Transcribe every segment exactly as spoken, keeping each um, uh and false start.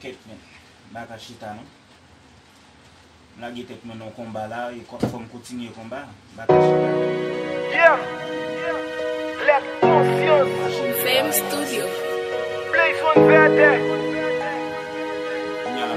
Kèt men, m pa ka chita non. M lage tèt mwen nan konba la, e fò m kontinye konba. M pa ka chita. Yeah. Lèt konsyans. Fame Studio. Blaze One Vètè.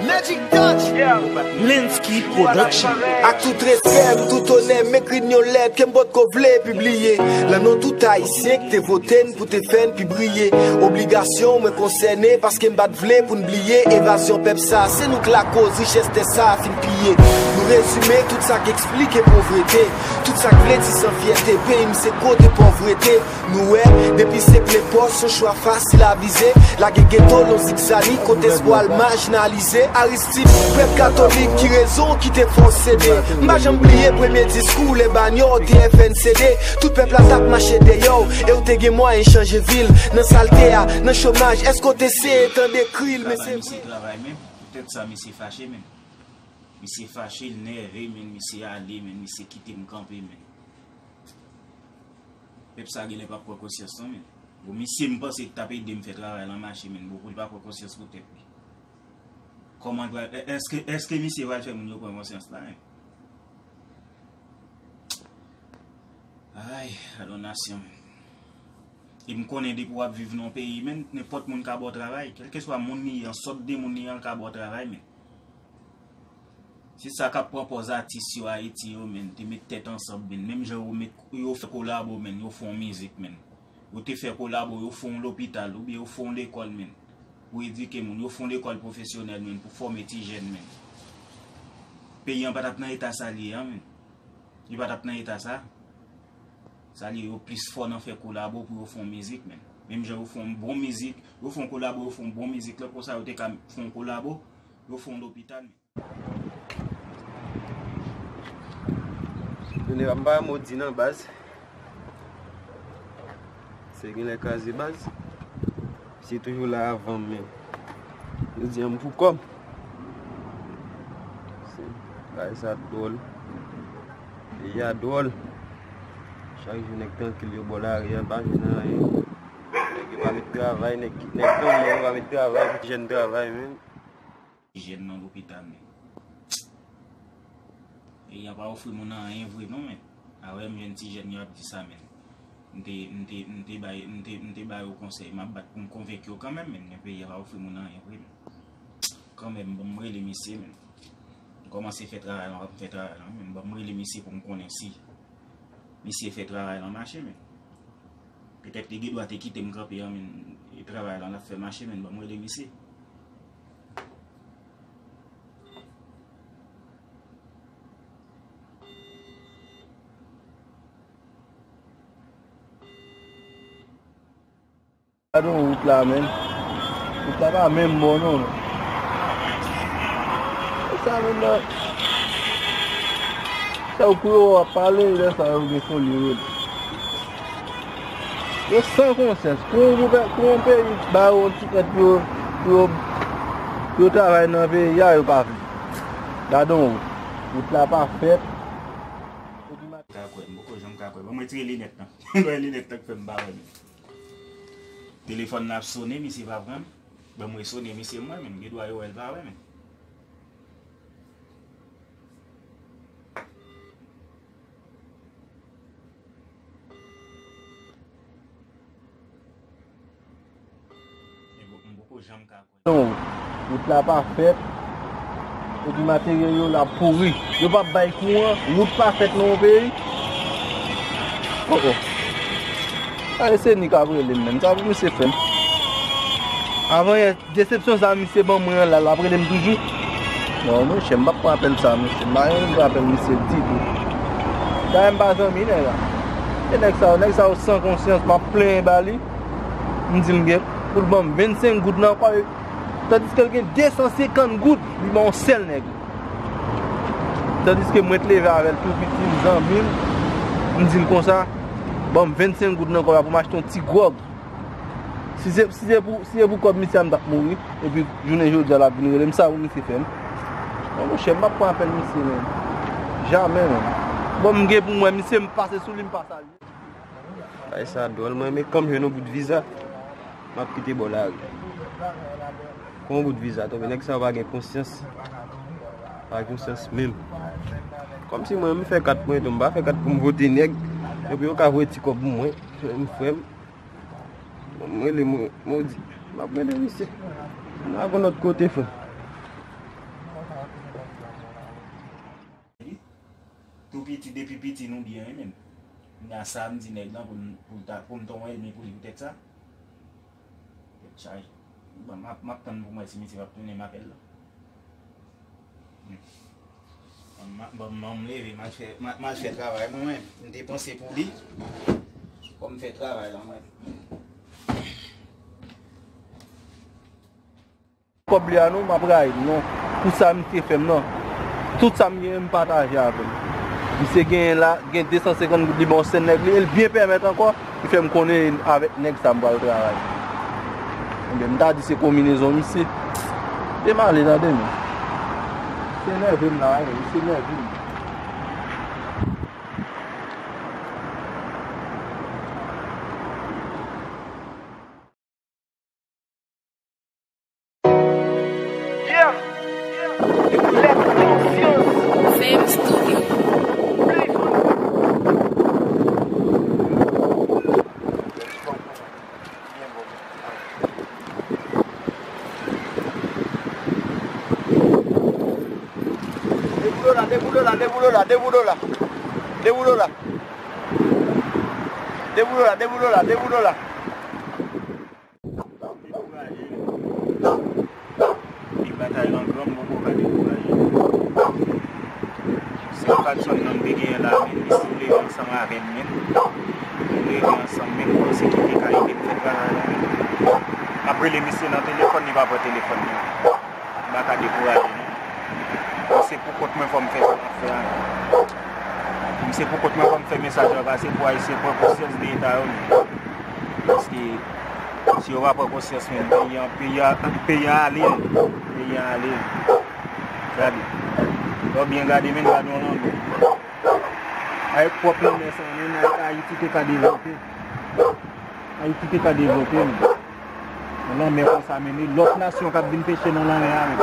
Magic Touch. Yeah. Lensky Production. Ak tout respè m, tout onè m, ekri n yon lèt ke m potko vle pibliye. Nan non tout Ayisyen ki te vote n pou te fè n pi briye. Obligasyon mwen konsène, paske m pa t vle pou n bliye. Evazyon pèp sa, se nou k lakoz richès tè sa fin piye. Nou rezime tout sa k eksplike povrete, tout sa k vle di san fyète. Peyi m se kote pòvrete. Nou wè, depi se ple pòs, yon chwa fasil a vize. Lage geto, lon zigzani, kote espwa l majinalize. Aristid, prèt katolik, ki rezon ki te fè w sede? M pa janm bliye premye diskou w, lè Banyò te F N C D. Tout pèp la t ap mache dèyè w, e w te gen mwayen chanje vi l. Nan salte a, nan chomaj, èske w te seye tande kri l? Men se vre. Travay, men poutèt sa, misye fache, men. Misye fache, l nève, men, misye ale, men, misye kite m kanpe, men. Pèp sa genlè p ap pran konsyans non, men. Bon, misye m panse ki t ap ede m fè travay lan mache, men. Bon, pou l pa pran konsyans pou tèt li. Kòman l pral, è-, èske, èske misye pral fè moun yo pran konsyans la, men? Ay, alò nasyon, men. E m konnen depi w ap viv nan yon peyi, men, nenpòt moun ka ba w travay. Kèlkeswa moun li ye, an sòt de moun li ye, l ka ba w travay, men. Se sa k ap pran pòz atis yo Ayiti yo, men, te met tèt ansanm, men. Menm jan yo met, yo fè kolabo, men, yo fè yon mizik, men. Yo te fè kolabo, yo fè yon lopital, oubyen yo fè yon lekòl, men. Pou edike moun, yo fè yon lekòl pwofesyonèl, men, pou fòme ti jèn, men. Peyi an pa t ap nan eta sa l ye an, men. Li pa t ap nan eta sa. Sa l ye, yo plis fò nan fè kolabo pou yo fè yon mizik, men. Menm jan yo fè yon bon mizik, yo fè yon kolabo, yo fè yon bon mizik, lè konsa yo te ka fè yon kolabo, yo fè yon lopital, men. Jounen pa m pa mo di nan baz. Se genlè kraze baz. Misye toujou la avan m, men jodi a m pou kò m. Se bagay sa dwòl. Peyi a dwòl. Chak jou nèg trankil yo bò lari a, pa jwenn anyen. Nèg yo pa met travay, nèg, nèg granmoun yo pa met travay, jèn travay, men. Jèn nan lopital, men. Peyi a pa ofri moun anyen vre non, men. Avè m jwenn ti jèn yo ap di sa, men. M te, m te, m te bay, m te, m te ba yo konsèy. M ap bat pou m konvenk yo kanmenm, men. Men peyi a pa ofri moun anyen vre, men. Kanmenm, ban m rele misye, men. M kòmanse fè travay la, m ap fè travay la, men. Ban m rele misye pou m konnen si misye fè travay la mache, men. Petèt li gen dwa te kite m kanpe an, men. E travay la, l ap fè mache, men. Ban m rele misye. Gade yon wout la, men. Wout la pa menm bon, non. E sa menm nan. Sa yo kou yo ap pale, lè sa yo gen foli yo. Yo san konsyans. Pou yon gouvè-, pou yon peyi ba yo yon ti èd pou yo, pou yo, pou yo travay nan peyi a, yo pa vle. Gade yon wout. Wout la pa fèt. Ka kwè, m poko janm ka kwè. Ban m retire linèt lan. Lè linèt lan k fè m pa wè, men. Telefòn nan ap sone, misye pa pran. Ban m resone misye m wè, men. Gen dwa yo wè l pa wè, men. M poko janm ka kwè. Non, wout la pa fèt. Epi materyèl yo la pouri. Yo p ap bay kouran. Wout pa fèt nan yon peyi. Oh, oh. Sa e Seni k ap rele m menm. Sa pou misye fè m. Avan yè, desepsyon sa misye ban mwen an la, l ap rele m toujou. Non, monchè, m p ap pran apèl sa, monchè. M pa renmen pran apèl misye ditou. Dayè m pa zanmi nèg la. E nèg sa yo, nèg sa yo san konsyans, m ap plenyen ba li. M di l gen pou l ban m vennsenk goud nan kò. Tandiske l gen de san senkant goud, li ban yon sèl nèg. Tandiske mwen t leve avè l tou piti, m zanmi l, m di l konsa, ban m vennsenk goud nan kò la pou m achte yon ti gwòg. Si se, si se pou, si se pou kòb misye a, m t ap mouri. Epi jounen jodi a, l ap vin rele m, sa pou misye fè m. Non, monchè, m p ap pran apèl misye, menm. Jamè, menm. Bon, m gen pou m wè misye, m pase sou li, m pa salye. Bagay sa dwòl, mwen menm kan m jwenn yon bout viza, m ap kite bò lari a. Pran yon bout viza tonbe, nèg sa yo pa gen konsyans. Pa gen konsyans menm. Kòmsi mwen, m fè kat mwen tou, m pa fè kat pou m vote nèg. Epi yo ka voye ti kòb pou mwen, m frè m. Bon, m rele m, m di, m ap rele misye. M al yon lòt kote, frè. Tou piti, depi piti, nou byen, wi, menm. Kounya sa, m di nèg lan pou m, pou l ta, pou m ta yon ènmi pou li, poutèt sa. Tèt chaje. Bon, m ap, m ap tann pou m wè si misye p ap tounen m apèl la. Hmm. Bon, m, bon, m, m leve, m al fè, m, m al fè travay mwen, mwen. M te panse pou li. Fò m fè travay la, mwen. Kòb li a non, m ap rayi l non. Pou sa misye fè m nan. Tout sa m genyen, m pataje avè l. Misye genyen la, gen de san senkant goud, li ban yon sèl nèg li, e l byen pèmèt ankò, li fè m konnen avèk nèg sa m pral travay. Ebyen, m ta di se konbinezon misye. Te m ale tande men. Misye nève m la, wi, misye nève m. Yeah. Lèt konsyans. Fame Studio. Deboule la, deboule la, deboule la, deboule la. Deboule la. Deboule la, deboule la, deboule la. Dekouraje. E batay lan gran, m poko ka dekouraje. Se yon patnè m te genyen la, men li sou leve ansanm avè m, men nou leve ansanm, men m panse ki te ka ede m fè travay la, men m ap rele misye nan telefòn, li pa pran telefòn nan. M pa ka dekouraje, non. Se pou kont mwen fò m fè sa m ap fè a. Se pou kont mwen fò m fè mesaj la pase pou Ayisyen pran konsyans de eta yo, men. Paske si yo pa pran konsyans, men, peyi an, peyi an, peyi an ale, men. Peyi an ale, men. Gade. Lè w byen gade, men, gade yon lanmè. Avèk pwòp lanmè sa, men, Ayiti te ka devlope. Ayiti te ka devlope, men. Yon lanmè konsa, men, e lòt nasyon k ap vin peche nan lanmè a, men.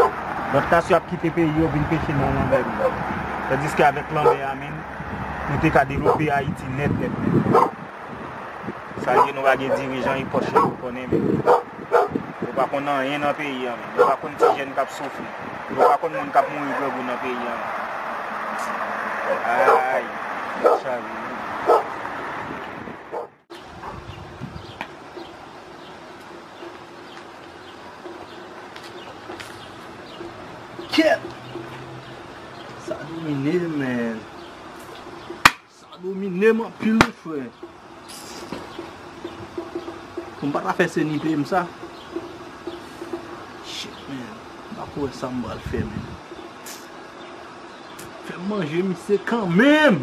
Lòt nasyon ap kite peyi yo vin peche nan lanmè, men. Tandiske avèk lanmè a, men, nou te ka devlope Ayiti nèt, nèt, nèt. Sa l ye, nou pa gen dirijan, e pòch yo nou konnen, men. Nou pa konn anyen nan peyi a, men. Nou pa konn ti jèn k ap soufri. Nou pa konn moun k ap mouri grangou nan peyi a, men. Ay, chaje. Kèt! Sa domine, men. Sa domine m anpil, wi, frè. Pou m pa ta fè se ni peye m sa. Shit, man. M pa ko wè sa m pral fè, man. Fè m manje misye kanmenm.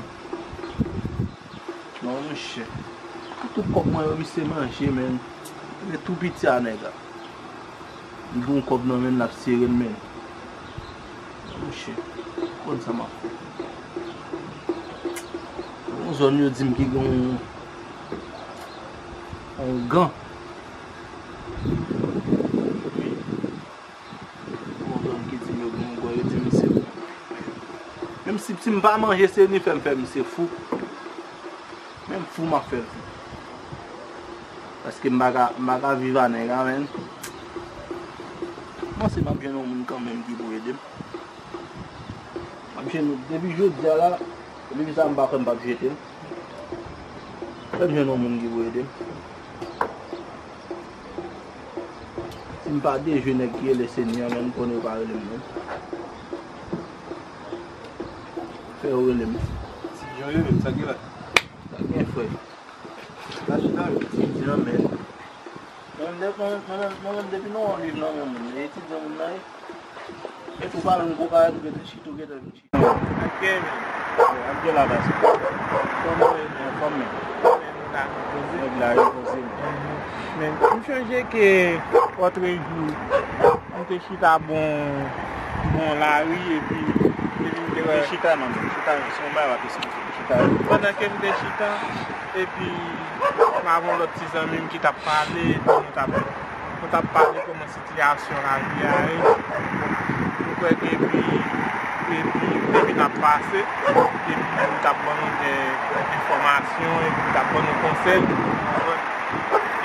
Non, monchè. Tout kòb mwen yo, misye manje, man. Men tou piti a nèg la. Li gen yon kòb nan men l, l ap sere l, men. Monchè, konn sa m ap fè. Yon zòn yo di m ki gen yon, yon gan. Yon zòn ki di m yo gen yon gan, yo di m se. Menm si, si m pa manje, se li fè m fè misye fou. Menm fou m ap fè l fou. Paske m pa ka, m pa ka viv a nèg la, men. M panse m ap jwenn yon moun kanmenm ki pou ede m. M ap jwenn, depi jodi a la, depi sa m pa fè, m p ap jete l. Fè m jwenn yon moun ki pou ede m. Si m pa dejwe nèg ki rele Seni an, men, m konnen yo pa rele m, non. Fè yo rele m. Ti Jan rele m, sa gen la? Sa gen, frè? Sa chita yo. Etidyan, men. Mwen menm, mwen menm, mwen menm, depi nou wè yon liv nan men moun, e etidyan moun nan ye. Mete w pale yon gwo bagay, ou gentan chita, ou gentan vin chita. Ok, men. Ap gen la, baz. Kòman w ye, men? Anfòm, men. Men, nou ka poze. Nèg la repoze, men. Men, m chonje ke lòtrejou, m te chita bò, bò lari, epi, epi m te wè. Chita, manman, chita, se yon bagay w ap esplike. Pandan ke m te chita, epi m avè yon lòt ti zanmi m ki t ap pale, epi nou t ap, Nou t ap pale kòman sitiyasyon lavi a ye. Nou kwè ke epi, epi, epi n ap pase, epi yo t ap ban nou de, de enfòmasyon, epi yo t ap ban nou konsèy.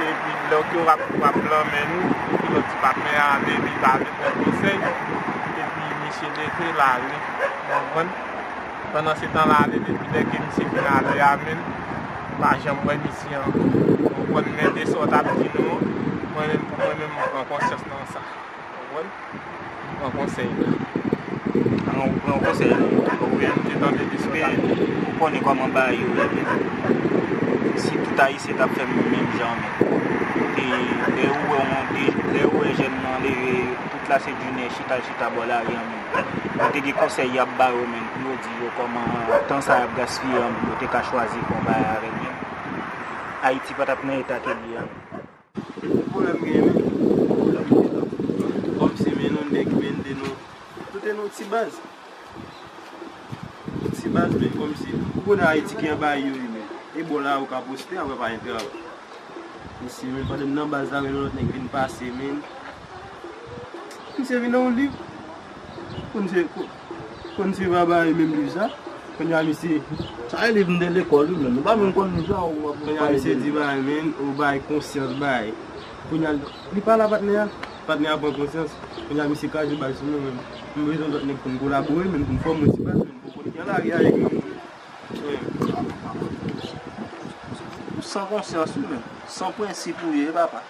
Epi lè ke w ap, w ap lanmen nou, epi lòt ti patnè a leve, l ale pran konsèy, epi misye leve, l ale. Ou konprann? Pandan se tan la ale, depi lè ke misye fin ale a menm, m pa janm wè misye ankò. Ou konprann? Men de sa w t ap di nou an, mwen menm, pou mwen menm, m pran konsyans nan sa. Ou konprann? M pran konsèy la. An, ou pran konsèy la. Ou menm te tande de sa w t ap di. Ou konnen kòman bagay yo ye menm. Si tout Ayisyen t ap fè menm jan menm. E lè ou wè yon, lè ou wè jèn nan leve, tout la se Junior chita, chita bò lari an menm. Yo te gen konsèy y ap ba yo menm pou yo di yo kòman tan sa y ap gaspiye an, yo te ka chwazi fè yon bagay avè l menm. Ayiti pa t ap nan eta ke l ye a menm. Ki pwoblèm gen menm? Kòmsi men nou nèg men de nou. Tout e nou ti baz. Ti baz men kòmsi. Ou konnen Ayiti ki anba yo ye men. E bò la ou ka poste apre pa gen travay. Mesye men pandan m nan baz la men yon lòt nèg vin pase men. Misye vin nan yon liv. Konn se, konn se pa bay menm liv sa. Kounye a misye. Sa e liv m te lekòl wi menm. Ou pa menm konn liv sa ou ap pale de liv. Kounye a misye di bay men, ou bay konsyans bay. Kounye a li pale a patnè a. Patnè a pran konsyans. Kounye a misye kraze bal sou mwen menm. M bezwen lòt nèg pou m kolabore menm pou m fòme yon ti baz menm pou kounye a lari a ye granmoun. Ou san konsyans wi menm. San prensip ou ye papa.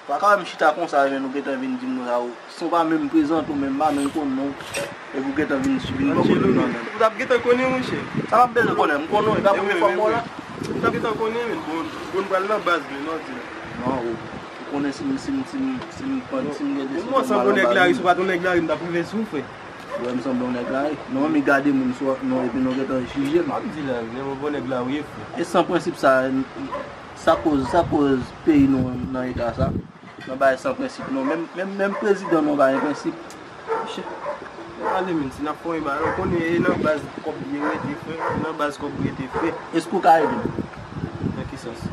Pa ka wè m chita konsa, men ou gentan vin di m sa, ou, san w pa menm prezante w, menm pa menm konnen w, epi ou gentan vin, vin ban kote m nan men. Ou t ap gentan konnen, monchè. Sa m ap bezwen konnen, m konnen w, e pa premye fwa m wè w la. Ou t ap gentan konnen, men bon, bon, m pral nan baz, men, non, di. Non, ou, ou konnen si m, si m, si m, si m pran, si m gen desizyon pou m al nan baz. Ou sanble yon nèg lari, si w pa t yon nèg lari, m t ap rive sou w, frè. Ou wè m sanble yon nèg lari? Non, men gade moun sou, non, epi nou gentan jije m. M ap di la, men yon bon nèg la ou ye, frè. E san prensip sa, Sa koz, sa koz peyi nou nan eta sa. Nan bagay san prensip nou. Menm, menm, menm prezidan nou pa gen prensip. Monchè, ale men, si n ap fè yon bagay, ou konnen e nan baz kòb byen rete, frè. E nan baz kòb rete, frè. Èske w ka ede m? Nan ki sans?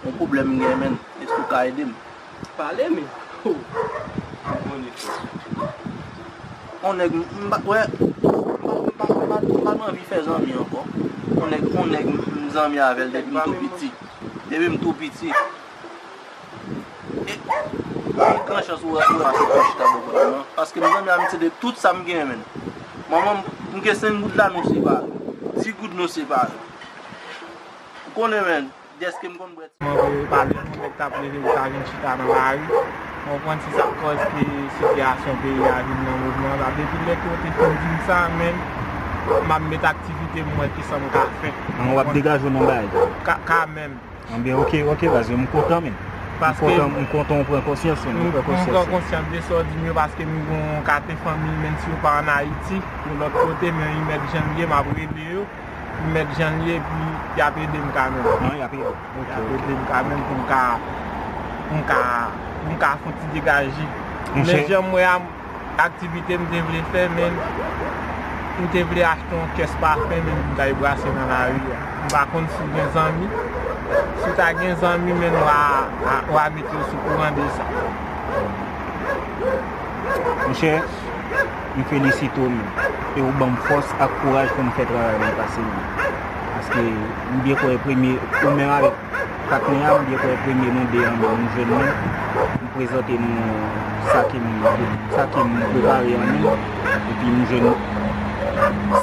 Yon pwoblèm m gen, menn. Èske w ka ede m? Pale, men. Oh. Ou konnen, frè. On nèg, m, m pa, wè, m pa, m pa, m pa, m pa, m pa t anvi fè zanmi ankò. On nèg, on nèg, m, m zanmi avè l depi m tou piti. Depi m tou piti. E, gen gran chans ou, ou wè pase pou chita bò kote m nan. Paske m zanmi avè l, se de tout sa m genyen, menn. Manman m, m gen senk goud la, nou separe. Dis goud, nou separe. Ou konnen, menn, dèske m konn bwè ti. Mwen voye pale yon nèg k ap leve pou ta vin chita nan lari. Mwen konprann se sa k kòz ke sitiyasyon peyi a vin nan mouvman sa. Depi lè ke w te fin di m sa, menn, m ap met aktivite m wè kisa m ka fè. An, w ap degaje w nan bagay. Ka, ka menm. Anben, oke, oke, baz, m kontan, men. M kontan, m kontan w pran konsyans, men, m pran konsyans. M pran konsyans de sa w di m yo, paske m gen yon kate fanmi, menm si yo pa ann Ayiti, yo lòt kote, men yo mèt jan l ye, m ap rele yo, yo mèt jan l ye, epi y ap ede m kanmenm. Non, y ap ede w. Y ap ede m kanmenm pou m ka, pou m ka, pou m ka fè yon ti degaje. Men jan m wè a, aktivite m te vle fè, men m te vle achte yon kès pafen, men m t al brase nan lari a. M pa konn si w gen zanmi. Si w ta gen zanmi, men w a, a, w a mete yo sou kouran de sa. Monchè, m felisite w, men. E w ban m fòs ak kouraj pou m fè travay mwen pase, men. Paske m byen kwè premye, ou menm avèk Patnè a, m byen kwè premye nou de an, men nou jwenn li. M prezante nou sa ke m, sa ke m prepare an menm. Epi m jwenn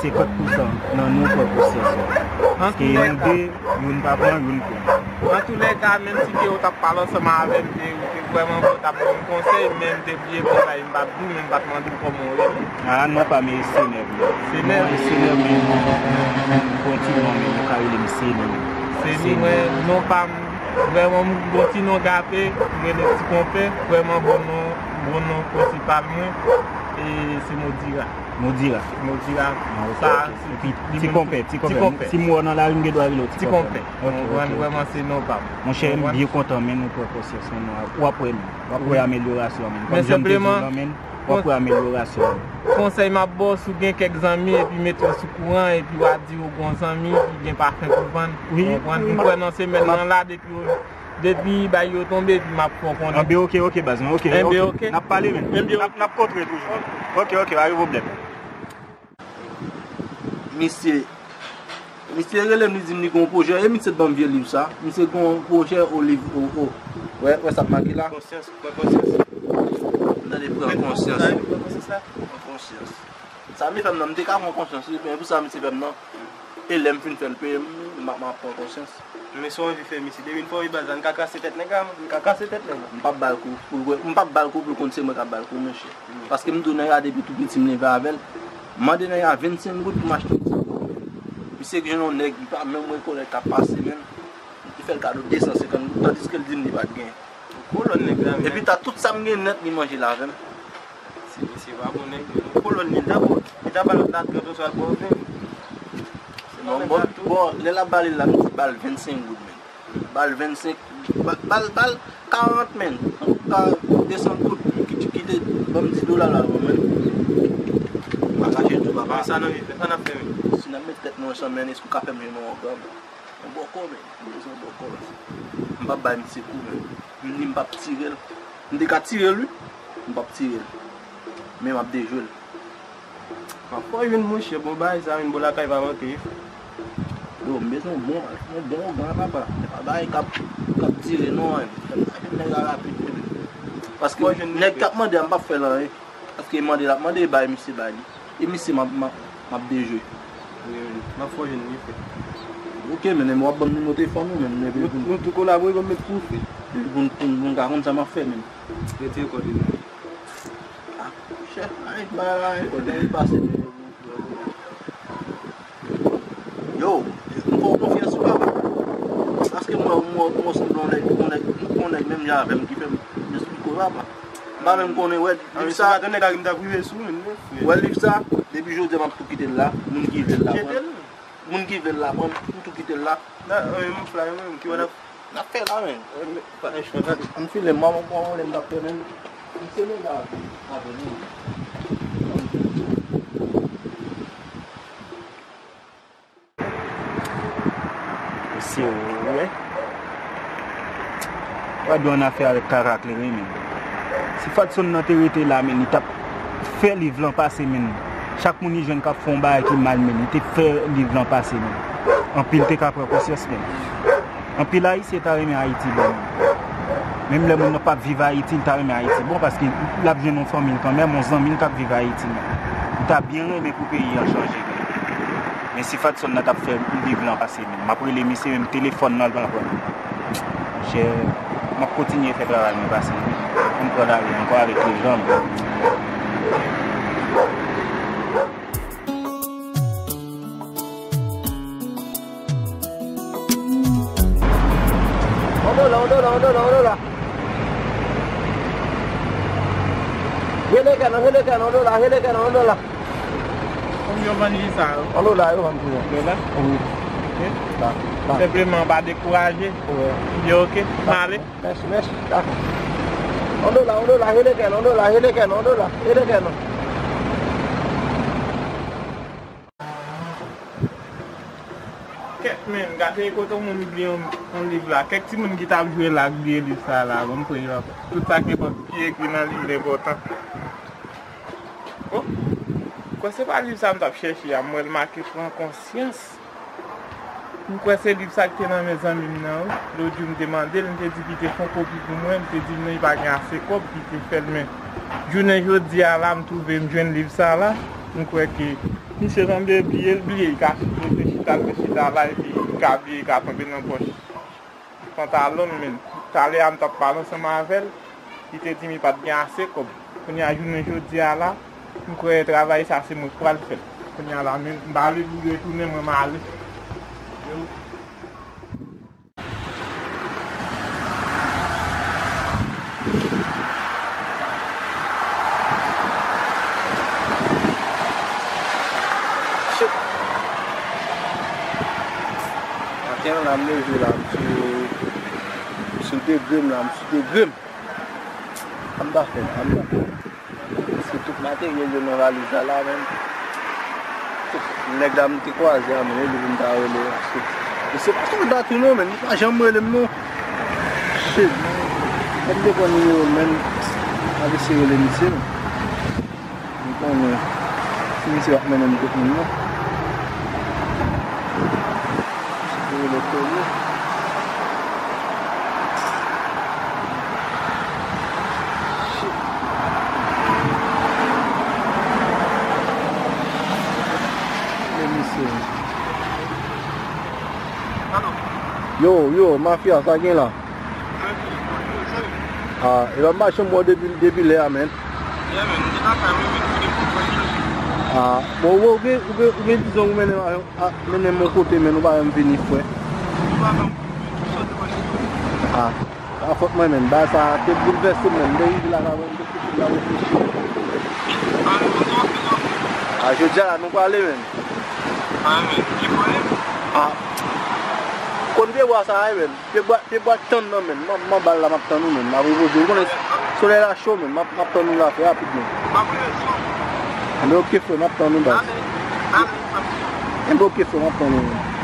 senkant pousan nan nou pran konsyans la. Paske nou de, youn pa pran, youn pran. Antoulèka, menm si ke w t ap pale ansanm avè m, te, te vrèman bon, w t ap ban m konsèy, men m te bliye konsèy, m p ap di w, men m pa t mande w kòman w rele. A, non pa m e Senè. Senè. Mwen Senè, men m gon ti non, men yo ka rele m Seni. Seni, mwen, non pa m, vrèman, m gon ti non gape, m rele Ti Konpè, vrèman bon non, bon non prensipal mwen, e se Modira. Modira. Modira. Ah, ok, sa, ok. Epi Ti Konpè, Ti Konpè. Si m wè w nan lari, m gen dwa rele w Ti Konpè. Ti Konpè. Ok, ok, ok. Vrèman, se non pa m. Monchè, m byen kontan, men nou pran konsyans, men w ap wè, men w ap wè amelyorasyon, men. Kòm jan m te di w lan, men. W ap wè amelyorasyon. Konsèy m ap ba w, si w gen kèk zanmi epi mete yo sou kouran epi w a di yo gon zanmi ki gen pafen pou vann. Wi, konprann? M kwè nan semèn nan la depi yo, Depi bay yo tonbe, epi m ap fè w konnen. Enben, oke, oke, baz mwen, oke, Enben, oke. Oke. N ap pale, men. Enben, N ap, oke. N ap kontre toujou. Oke, oke, pa gen pwoblèm. Misye, misye rele m, li di m li gen yon pwojè. E misye t ban m vye liv sa. Misye gen yon pwojè o liv o, o. Wè, wè sa k make la. Konsyans, pran konsyans. Tande, pran konsyans. Pran konsyans la. Pran konsyans. Sa misye fè m nan, m te ka pran konsyans, wi, men pou sa misye fè m nan. E lè m fin fè l peye m, m ap, m ap pran konsyans. Men sa w anvi fè, mesye. Depi n fè w wi baz la, n ka kase tèt nèg la, n ka kase tèt nèg la. M p ap ba l kou pou l wè, m p ap ba l kou pou l konn se mwen k ap ba l kou, mesye. Paske m di w nèg la depi tou piti m leve avè l. M mande nèg la vennsenk goud pou m achte yon ti kou. Misye jwenn yon nèg, li pa menm rekonèt k ap pase menm. Li fè l kado de san senkant goud, tandiske l di m li pa t gen. Kolòn nèg la, men. Epi ta tout sa m gen nèt, li manje l avè m. Se, se pa bon nèg, men. Kolòn li ta bon. Li ta ba l la trant oswa l pran ven. Se pa bon, nèg bon, la tou. Bon, lè l ap ba li la, m di ba l vennsenk goud, men. Ba l vennsenk, ba, ba l, ba l karant, men. Antouka, de san goud, ki, ki te ban m dis dola la, men. M pa kache l tou, papa. Sa nan vi, sa n ap fè, men. Si n ap met tèt nou ansanm, men, èske w ka fè m jwenn yon granm? Yon bòkò, men. M bezwen yon bòkò la. M p ap bay misye kou, men. M di m p ap tire l. M te ka tire l, wi. M p ap tire l. Men m ap dejwe l. M ap fè w jwenn, monchè, bon bagay sa, yon bon lakay pa manke, wi. Yo, m bezwen yon bon, yon bon ougan, papa. Se pa bagay k ap, k ap dire, non, men. Fè m, fè m nèg la rapid, wi. Paske nèg k ap mande a, m p ap fè l anyen. Paske mande l ap mande, bay misye, bay li. E misye m ap, m ap, m ap dejwe. Wi, wi. M ap fè w jwenn li, frè. Oke, men, men w ap ban m nimewo telefòn ou, men, men, nou, nou tou kolabore, ban m met pou w, frè. Pou n, pou n, pou n ka konn sa m ap fè, men. Retire kòd li, men. Ah, chèf, ay, bay la, ay, kòd li pase, men. Yo, m fè w konfyans ou pa? Paske mwen, mwen, mwen sanble yon nèg, yon nèg, yon nèg menm jan avè m ki fè m esplike w, papa. M pa menm konnen, wè, liv sa. Wè, liv sa, depi jodi a, m ap tou kite l la. Moun ki vle l la, pran. Moun ki vle l la, pran, m tou kite l la. N ap fè la, men. Ann file, mwen, mwen, mwen, m t ap fè, men. M se nèg la, avè nou. Mesye, wè. Wè, gen yon afè avèk kaka klere, men. Si Fadson nan te rete la, men, li t ap fè liv lan pase, men. Chak moun li jwenn k ap fè yon bagay ki mal, men, li te fè liv lan pase, men. Anpil te ka pran konsyans, men. Anpil Ayisyen ta renmen Ayiti bon, men. Menm lè moun nan p ap viv Ayiti, li ta renmen Ayiti bon, paske l ap jwenn yon fanmi l kanmenm, yon zanmi l k ap viv Ayiti, men. Li ta byen renmen pou peyi an chanje, men. Men si Fadson nan t ap fè liv lan pase, men, m ap rele misye, menm telefòn nan, l pa pran. Monchè, m ap kontinye fè travay mwen pase, wi. M pran lari ankò avèk lejand. On dola, on dola, on dola, on dola. Rele kè nan, rele kè nan, on dola, rele kè nan, on dola. Konbyen yo vann li sa yo? On dola yo vann pou yo. Dola? Wi. Ok. La, la. Senpleman, pa dekouraje. Wi. Yo ok, m ale. Mèsi, mèsi. Dakò. On dola, on dola, rele kè nan, on dola, rele kè nan, on dola, rele kè nan. Kèt, men, gade kote yon moun bliye yon, yon liv la. Kèk timoun ki t ap jwe la, k bliye liv sa la. Bon, m pran yo ankò. Tout sa k enpò-, ki ekri nan liv la enpòtan. Oh, m kwè se pa liv sa m t ap chèche a. M wè l make Pran konsyans. M kwè se liv sa k te nan men zanmi m nan, wi. Lòt jou, m te mande l, m te di ki te fè yon kopi pou mwen, m te di m non, li pa gen ase kòb, ki te fè l, men jounen jodi a la, m twouve m jwenn liv sa la. M kwè ke misye sanble bliye l, bliye, li ka rete chita, rete chita la, epi li ka bliye, li ka tonbe nan pòch pantalon l, men. Talè a m t ap pale ansanm avè l, li te di m li pa t gen ase kòb. Kounye a, jounen jodi a la, m kwè travay sa se mwen k pral fè l. Kounye a la, men, m pa vle pou l retounen, mwen m ale. Maten an la, m leve la, m sou, m sou degre m la, m sou degre m. Sa m ta fè la, sa m ta fè la. Se tout materyèl yo nan valiz la, la menm. Tout nèg la m te kwaze a, men, yo di pou m ta rele yo, paske, men se pa sou dati non, men, li pa janm rele m non. Kòm m te pran nimewo l, men, m ap eseye rele misye. M konnen si misye ap mennen m kot moun nan. Misye te rele premye. Shit. Men misye. Yo, yo, mafya, sa gen la? Ah, e pa m pa janm wè w depi, depi lè a, men. Ah, bon, ou, ou gen, ou gen, ou gen dizon ou mennen m a, a, mennen m yon kote, men ou pa janm vini, frè. Ah, pa fòt mwen, men. Bagay sa te boulvèse m, men. M te rive la, la, men, m te kouche, m ta reflechi. Ah, jodi a la, nou prale, men. Ah, konn pye bwa sa a, men. Pye bwa, pye bwa k tann nan, men. M, m anba l la, m ap tann ou, men. M ap repoze. Ou konnen, solèy la cho, men. M ap, m ap tann ou la, frè, rapidman. Enben, oke, frè, m ap tann ou, baz. Enben, oke, frè, m ap tann ou, men.